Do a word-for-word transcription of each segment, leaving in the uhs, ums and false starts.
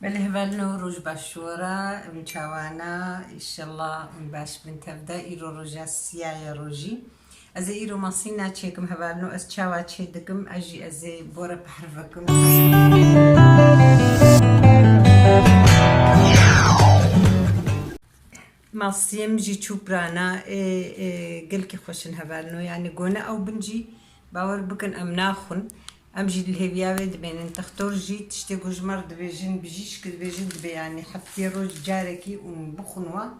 Belê hevalno, roj baş ji we re, em çawana, înşellah em baş bin tevde, îro roja siya ye rojî. Ez ê îro masî naçêkim hevalno, ez çawa çê dikim, ez jî ez ê bore pehir vekim. Masiyê min jî çû pirana, ê, ê, gelkî xweş in hevalno. Yanî gone ew bin jî, bawer bikin, em naxwin. Em jî li hêviya wê dimênin. Textor jî tiştê ku ji me re dibêjin, bijîşk dibêjin, dibê, yanî heftiyê roj carekî û bixwin wa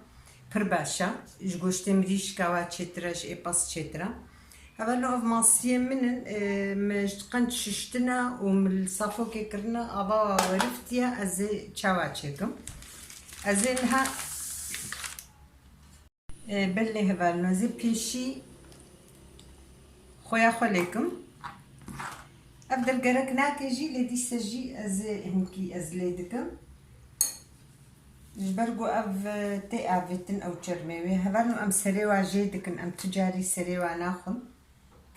pir baş e. Ji goştê mirîşka wa çêtir e, ji ê pez çêtir e. Hevalno, ev masiyê min in, e, me ji qenc şiştine û min li safokê kirine, ava wa weriftiye, ez ê çawa çêkim? Ez ê niha, e, belê hevalno, ez ê pêşî xweya xwe lê kim. Ev der gerek nake jî, lê dîse jî ez ê hinkî ez lê dikim. Ji ber ku ev, e, tê avêtin ew çermê wê. Hevalno, em serê wa jê dikin, em tu carî serê wa naxwin.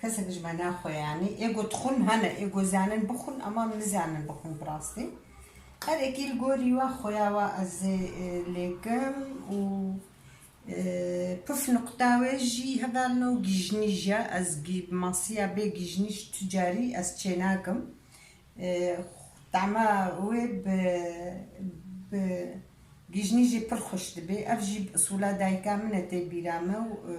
Kesek ji me naxwe yanî. Ê ku dixwin hene, ê ku zanin bixwin, ama em nizanin bixwin bi rastî. Her ekî li gorî wa xweya wa ez ê, e, lê kim û, e, pif nuqta wê jî hevalno gîjnîj e. Ez gî-, masiya bê gîjnîj tu carî ez çê nakim. E, tama wê bi, bi gîjnî jî pir xweş dibê. Ev jî bi isûla dayika min e, tê bîra me û, e,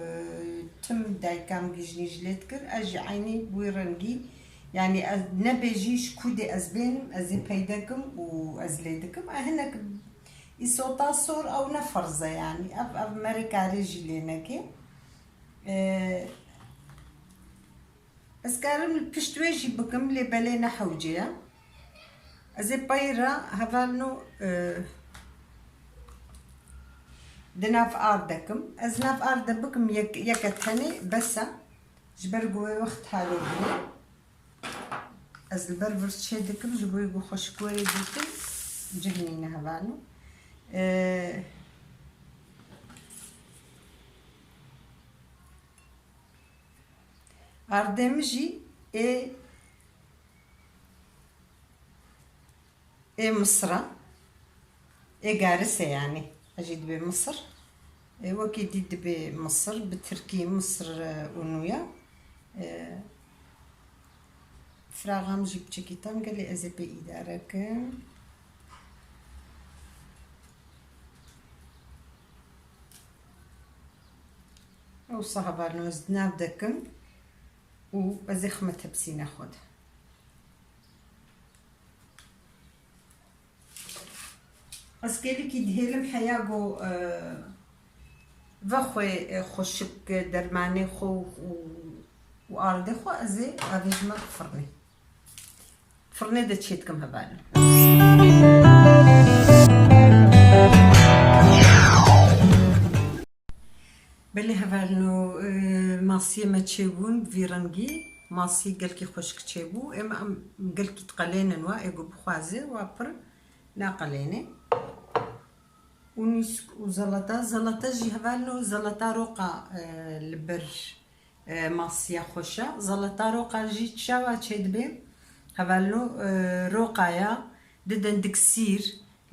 tim dayika min gîjnî ji lê dikir. Ez jî eynî bi wî rengî, yanî ez nebê jî ji kûdê ez bênim, ez ê peyde kim û ez lê dikim. E, hinek îsota sor ew ne ferz e yanî. Ev, ev merê karê jî lê neke. E, Ez karim li pişt wê jî bikim, lê belê ne hewce ye. Ez ê pey re hevalno, e, di nav ard de kim. Ez nav ard de bikim yek, yeke tenê bes e. Ji ber ku wê wext halo bûye. Ez li ber vir çê dikim, ji bo ku xweşik were dîtin, cih nîne hevalno. E, Ardê min jî ê, ê Misir e, ê garis e yanî. Jî dibê Misir. Ê wekî dî dibê Misir, bi tirkî Misir, e, unu ya. E, firaxam jî piçekî teng e, lê ez ê pê îdare kim. Ew saha barno ez di nav de kim û ez ê xime tepsîna xwe de. Ez kêlikî dihêlim heya ku, e, vexwe, e, xweşik, e, dermanê xwe û, û, û ardê xwe ez ê avêjime firnê. Firnê de çêdikim hevalno. Belê hevalno, e, masiyê me çêbûn, vî rengî, masî gelkî xweşik çêbû. Ê me em gelkî diqelênin wa, ê ku bixwaze wa pir naqelêne. Û nîsk û zelata, zelata jî hevalno, zelata roqa, e, li ber e, masiya xweş e. Zelata roqa jî çawa çêdibe? Hevalno, e, roqaya, didin diksîr,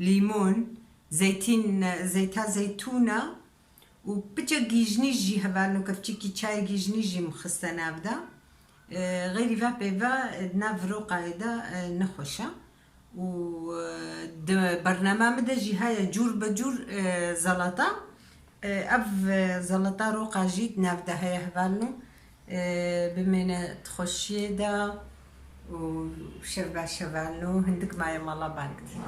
lîmon, zeytîn, zeyta zeytûna û piçek gîjnî jî hevalno, kevçîkî çayê gîjnî jî min xiste nav de. E, xeyrî ve pê ve, e, nav roqayê de, e, nexweş e. Û, e, di bernama min de jî heye cûr be cûr, e, zelata. E, ev, e, zelata roqa jî di nav de heye hevalno. E, bimêne di xweşiyê de û şev baş hevalno. Hindik maye mala bang dî.